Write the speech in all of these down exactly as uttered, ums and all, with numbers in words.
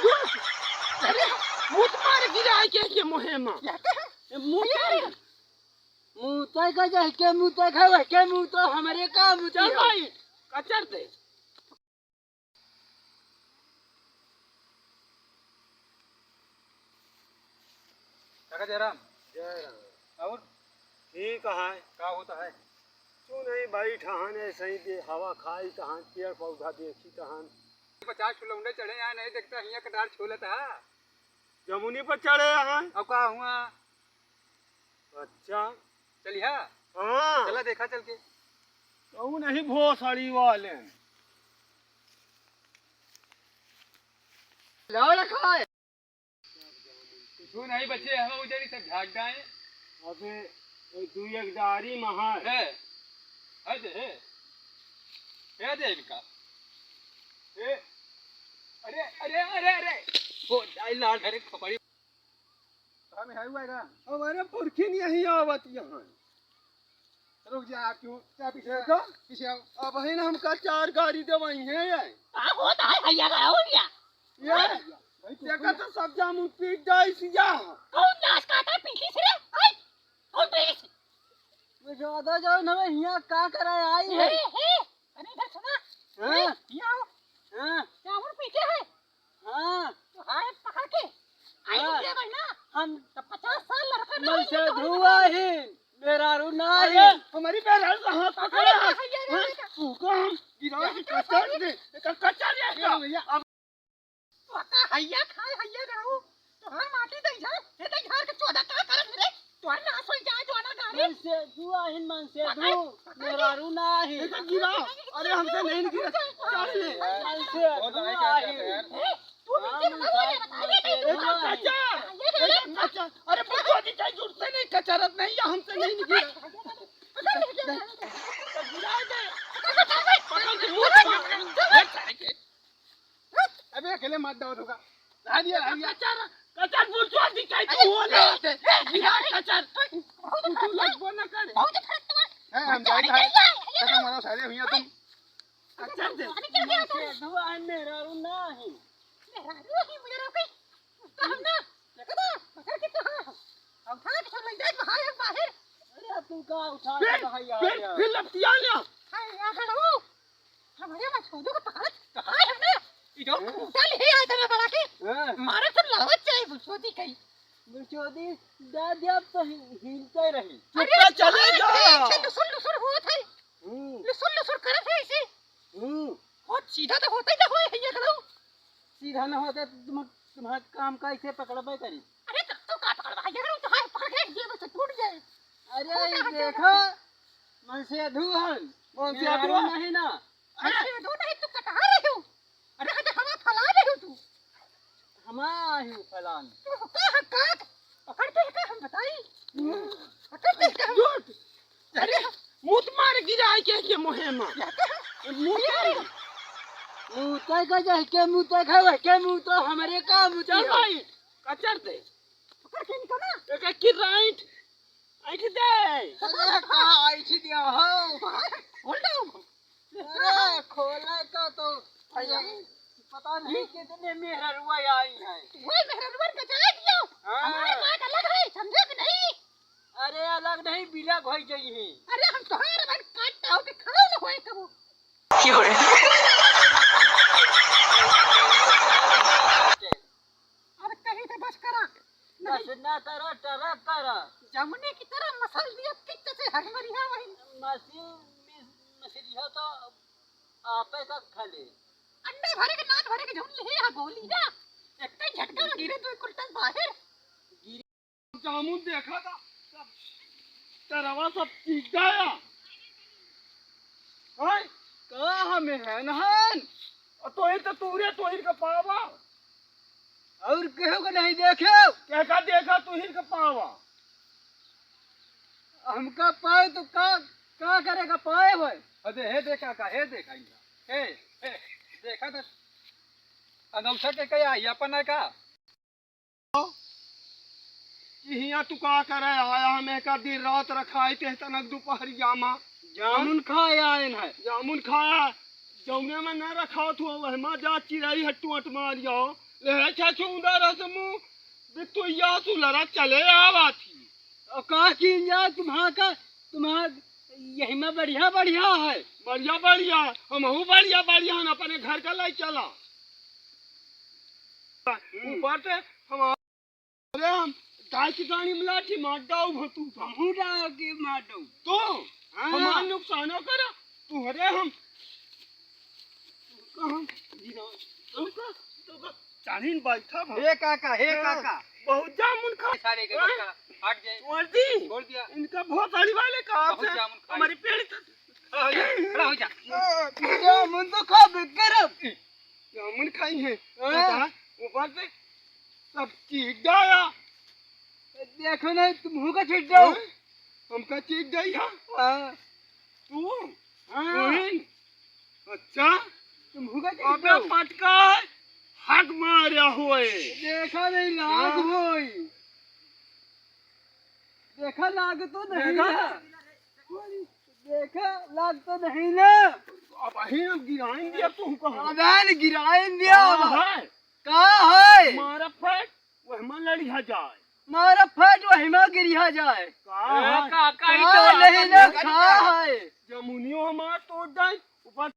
अरे, मूत मार गिराए के, के मुहे मा। क्या कहा? ए, मूत ये रे। मूत का जाए के, मूत खाए, वह के मूत, हमरे का मूत चल हो? भाई, कचर दे। काका जयराम। जयराम। और? ठीक है। का होता है? क्यों नहीं, बैठा हन ऐसे ही, दे-, हवा खाई तहन, पेड़ पौधा देखी तहन। पचास ठो लौंडे चढ़े यहाँ, नहीं देखता, हियाँ कटार छोलत है। जमुनी पर चढ़े हैं। अब का हुआ? अच्छा। चलिहा? हाँ। चला देखा चल के। कहूँ नहीं भोसड़ी वाले। लाओ रखा है। कुछ नहीं बचे, हम उधर ही सब झाग डाए। अबे, ए, दुई एक डारी महर। है। है दे, है। है दे इनका। ए, अरे, अरे, अरे, अरे। हो, जाई लाल, अरे, खपड़ी। हम है हुआ ना। हमारे पुरखिन यहीं आवत यहाँ। रुक जा, आप क्यों? क्या पीछे देखो। पीछे आओ। अब है ना, हमका चार गाड़ी देवाई है ये। का होता है भैया का हो गया? ये भाई, देखा तो सब जामुन पीट जाई सिया। कौन नाश खाता पीछे से रे? आई, कौन पीछे से? ये ज्यादा जाओ ना, हिया का करा आई है? हे, हे, अरे इधर सुना। हाँ? हे, हिया आओ। हाँ? जामुन पीछे है। हाँ। तो हाथ पकड़ के आई हाँ। ले भाई ना। हम तो पचास साल लड़का ना मन से धुआ ही, मेहरारू ना ही। अरे, हमारी मेहरारू का हाथ पकड़ा है। अरे, हाँ? तू को हम गिरा के कचर दे, एक कचर दे ये का। भैया, अब तो का हैया खाए, हैया रहू। तो हर माटी दे झार, ये दे झार के चौदह का करत रे। तोहर नाश होई जाए, जो ना गाड़ी। मन से धुआ ही, मन से धुआ। मेहरारू ना ही। देखो गिरा। अरे हमसे नहीं गिरा। चढ़ ले। मन से धुआ ही। ए, तू नीचे हम बता दे, बता दे। एक कच्चा। एक कच्चा। अरे बुढ़ो जी, कहीं जुड़ते नहीं, कचरत नहीं, या हमसे नहीं गिरा। गिरा दे। पकड़ के मुंह से मार। अबे अकेले मार दो होगा। ला दिया, ला दिया। कचर, कचर बुढ़ो जी, कहीं तू हो ना। गिरा कचर। तू, तू लगबो ना करे। बहुत फटवा। हैं, हम जाई था। खत्म हो जाओ सारे, हुई तुम। अच्छा, दे। पानी चढ़ गया था। से दुआ है, मेहरारू ना है। मेहरारू है, मुझे रोके। उसका हम ना, देखो तो, पकड़ के तो हाँ। हम उठा के सब ले जाए बाहर, बाहर। अरे, तू का उठा के फिर, बाहर आ फिर, गया? फिर लपटिया लिया। हाय, यहाँ खड़ा हूँ। हमारे मसूदों को पकड़, कहाँ है ना? ये जो हैं? खूंटा ले आया था ना बड़ा के। हैं? मारे तो लड़वत जाए, बुढ़ो जी कहीं। बुढ़ो जी, दादा तो हि-, हिलते रही। अरे, चुपचाप चले जा। ऐसे लुसुर, लुसुर होत है। हम्म। लुसुर लुसुर करत है ऐसे। हम्म। बहुत सीधा तो होता ही ना होए, हैया खड़ाऊ। सीधा ना होता तो तुम, तुम्हारा काम कैसे पकड़बे करी? अरे तो तू का पकड़बा, हैया खड़ाऊ, तो हाथ पकड़ के एक जेब से टूट जाए। अरे, ये देखो, मनसेधु हन। मनसेधु मेहरारू नहीं ना। अरे, मनसेधु नहीं, तू कटा रही हो। अरे, अरे, हवा फैला रही हो तू। हमार ही फलान। तू का है, का? पकड़ के का हम बताई? पकड़ के का हम अरे, मूत मार गिराए के, के मुहे मा। मूत मार। मूत का जाए के, मूत खाए के, मूत हमरे का मूत चल है। भाई, कचर दे। पकड़ के इनको ना। एक, एक की राइट। ऐठ दे। अरे, का ऐठ दिया हो? खोल दो। अरे, खोला का तो भैया, पता नहीं कितने मेहररुआ आई हैं। वही मेहररुआ बचा दियो। हाँ। हमारे बात अलग है, समझे कि नहीं? अरे, अलग नहीं, बिलग होई जाई है। अरे, हम तोहार बहन काट हो के खड़ो न होए कबो। क्यों रे? अब कहीं से बस करा। बस ना करा, टरक करा। जमुने की तरह मसल दिया, पित्त से हरमरिया वही। मसीन, मिस-, मसीन तो आपे का खा ले। अंडा भरे के, नान भरे के जौन ले हा गोली ना, एक ही झटका में गिरे दो कुंटल बाहर। जामुन देखा था, सब तरवा सब पीक गया। हाय, का हमें है नहान? और तोहिर तो तूरे, तोहिर का पावा। और केहू का नहीं देखे? क्या का देखा तोहिर का पावा? हमका पाए तो का, का करेगा पाए भाई? अरे हे देखा का, हे देखा इनका। हे, हे, देखा तो अनौसा के कया आई अपन है का? कि हियाँ तू का करे आया, हमें का दिन रात रखाई ते तनक दोपहरिया मा। जामुन खाए आयन है। जामुन खाया, जौने में न रखा तू वह मा जा चिरई हट्टू अट मार जाओ। ले अच्छा छुंदा रस मुंह, बिट्टू या तू लड़ा चले आवा थी। और का कीन जा तुम्हारा का, तुम्हारा यही में बढ़िया बढ़िया है। बढ़िया बढ़िया, हमहू बढ़िया बढ़िया हन, अपने घर का लाई चला। ऊपर से हम, अरे हम गाय की गाड़ी में लाठी मार डाऊ हो तू तो। हमहू डाल के मार डाऊ। तो हाँ। हमार नुकसानो करा, तू हरे हम कहाँ गिरा? तुमका, तुमका चालीन बैठा भा। हे काका, हे हाँ, काका। बहुत जामुन खा। सारे के हाँ? काका, हट जाए। छोड़ दी। छोड़ दिया। इनका बहुत सारी वाले कहा बहुत से जामुन खाए। हमारी पेड़ तक खड़ा हो जा, खड़ा हो जा। जामुन तो खा बेकर। जामुन खाई है। हाँ। ऊपर से सब चीख जाया। देखो ना, तुमहू का चीख जाओ। हाँ? हमका चीख जाई, हाँ? हाँ। तू? हाँ। तू ही? अच्छा। तुमहू का चीख अबे जाओ। पटका है, हक मारा होए। देखा नहीं, लाग हाँ। होई। देखा, लाग तो नहीं देखा? ना। देखा, लाग तो नहीं ना। अब अही हम गिराइन दिया, तू कहाँ? अबे गिराइन दिया। कहाँ है? का है? मारा फट, वहमा लड़िया जाए। मारा फट, वहमा गिरिया जाए। का ए, है? का, का, ई का तो नहीं ना, का का है? जमुनियो हमार तोड़ जाए, ऊपर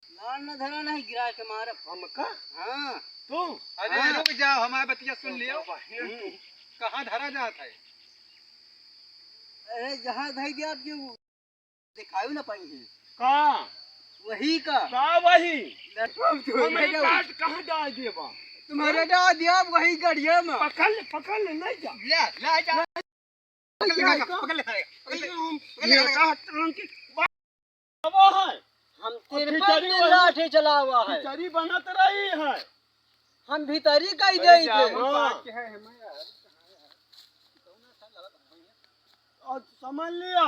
लान न धरा नहीं गिरा के मारब। हमका? हाँ। तू? अरे हाँ। रुक जाओ, हमार बतिया सुन लियो। बहिन हम्म। तू। कहाँ धरा जात है? अरे जहाँ धई दिया आपके वो दिखाई ना पाई है। का? वही का। का वही? लड़कम तो हमरे ले जाओ। काट कहाँ डाल देबा? तुम्हारे डाल दिया वही गड़िया में। पकड़ ले, पकड़ ले, नहीं जा। ले, ले जा। पकड़ ले, पकड़ ले, पकड़ ले, पकड़ ले। हम पकड़ ले, पकड़ ले। का टांग के बाबा है। हम और तिरपन खिचड़ी दिन वही लाठी चलावा है। खिचड़ी बनत रही है। हम भीतरी कह अरे दे जामुन थे। पाक के है, हमें यार। और समझ लिया,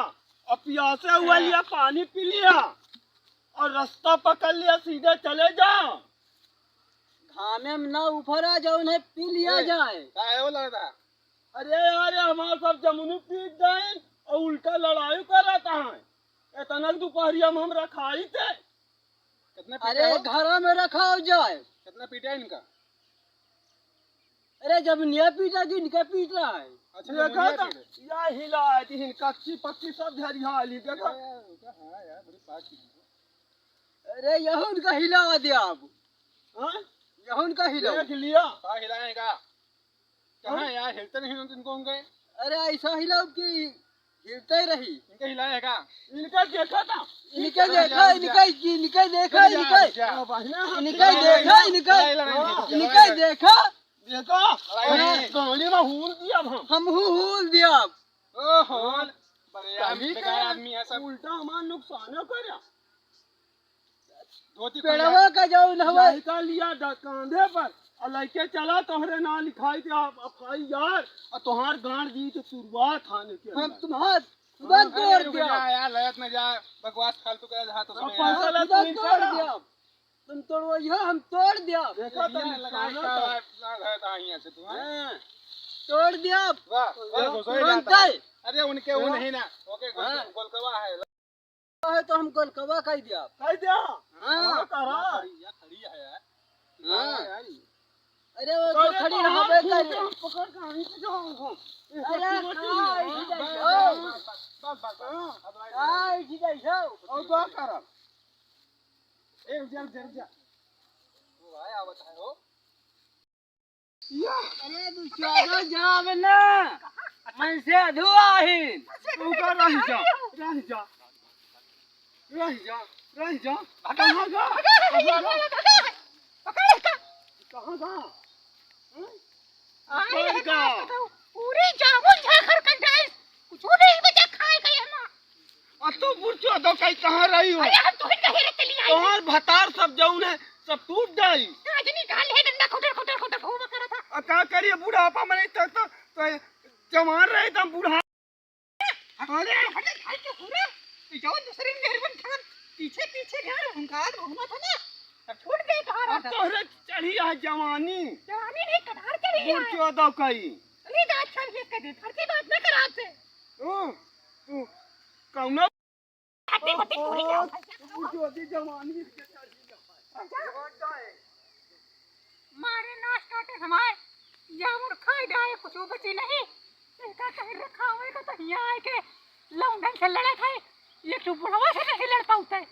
अब प्यासे हुआ हाँ। लिया, पानी पी लिया और रास्ता पकड़ लिया, सीधे चले जा। घामे में ना ऊपर आ जाओ, उन्हें पी लिया ए, जाए। का है वो लगता? अरे यार, हमार सब जमुनी पीट जाए और उल्टा लड़ाई करत है। इतना दोपहरिया में हम रखाई थे। कितना पीटा अरे हो? घरा में रखाओ जाए। कितना पीटा इनका? अरे जब निया पीटा कि इनका पीट रहा है। अच्छा, देखा जमुनिया तो? पीटे। या हिला दी हिन, कच्ची पक्की सब झरिया ली, देखा? यार, यार, हाँ यार, बड़ी बात की। अरे यहून का हिला दिया अब। हाँ? यहून का हिला। देख लिया। का हिलाएगा? कहाँ हाँ? यार, हिलते नहीं हो तुमको उनके? अरे ऐसा हिलाओ कि हिलते ही रही। इनके हिलाएगा? इनका देखा था? इनके देखा, इनके, इनके देखा, इनके। इनके देखा, इनके। इनके देखा। देखा? अरे, गाड़ी में हूल दिया हम। हम हू-, हूल दिया। ओहो, हाँ। बड़े आदमी, बेकार आदमी है सब। उल्टा हमारा नुकसान है, कर। धोती पेड़वा का जौन हवा। लड़का लिया ड-, कांधे पर और लड़के चला, तोहरे ना लिखाई दे आप, एफ आई आर, और तोहार गांड दी तो शुरुआत थाने के हम अंदर। तुम्हार खुदा हाँ, तोड़ अरे रुक दिया। जा यार, लयत में जा, बकवास फालतू कर रहा तो अब सुने। पैसा हाँ, ले खुदा तू तोड़ निकाला। दिया। तुम तोड़ो, यह हम तोड़ दिया। देखा तो ये लगा निशाना इसका था। लाग है, था यहाँ से तू, हाँ? हाँ। तोड़ दिया। वाह, वाह, घुसो ही तुरंत जाता है। है। अरे उनके वो हाँ। नहीं ना, ओके, गोल-, हाँ। गोलकवा है। है तो हम गोलकवा कह दिया। कह दिया? हाँ। हाँ, करा। या खड़ी, या खड़ी है यार। हाँ। यार। अरे वो तो तो खड़ी तो रहा हम बे, कह दे। हम पकड़ के वहीं से जाओ हम। अरे इसको पकड़ के हाँ, ले। इधर बस, जाओ। बस, बस, बस, बस, बस। हाँ। अब आए हाँ, इधर जाओ। और क्या करा? ए, जा, जा, जा। वो भाई आवत है हो। या। अरे तू चलो जाव ना, मन से अधुआ ही। तू का रह जा, रह जा, रह जा, रह जा। कहाँ जा? कहाँ जा? कहाँ जा? हैं? अरे कहाँ जा? पूरी जामुन झाखर कर डाइस, कुछ नहीं बचा खाए का यहाँ। आ तू बुढ़चो दो कहीं कहाँ रही हो? अरे हम तो ही कहे रे चली आई। तोहार भतार सब जौन है, सब टूट जाई। आज निकाल है डंडा खुटर, खुटर, खुटर घूम कर था। आ का करिए बुढ़ापा में नहीं तो, तो, तो जवान रहे तो हम बुढ़ा। अरे हटे भाई के पूरा, ये जौन दूसरे मेहरबन खान पीछे, पीछे गया, उनका आज घूमा था ना, तब छूट गए कहाँ अब रहता। तोहरे चढ़ी आ जवानी। जवानी नहीं, कटार चढ़ी है। बुढ़चो दो कहीं। अरे दांत छान के कह दे, फर्जी बात ना करा आपसे। ओ, तू कौनो हड्डी बड्डी पूरी ओहो, जाओ। तू जो दी जवानी के चढ़ी जा। अच्छा। लौट जाए। मारे ना। हमार जामुन खाई जाए, कुछ बची नहीं। इनका कहीं रखा हुआ का तो यहाँ आए के लौंडन से लड़त है, एक ठो बुढ़वा से नहीं लड़ पाउत है।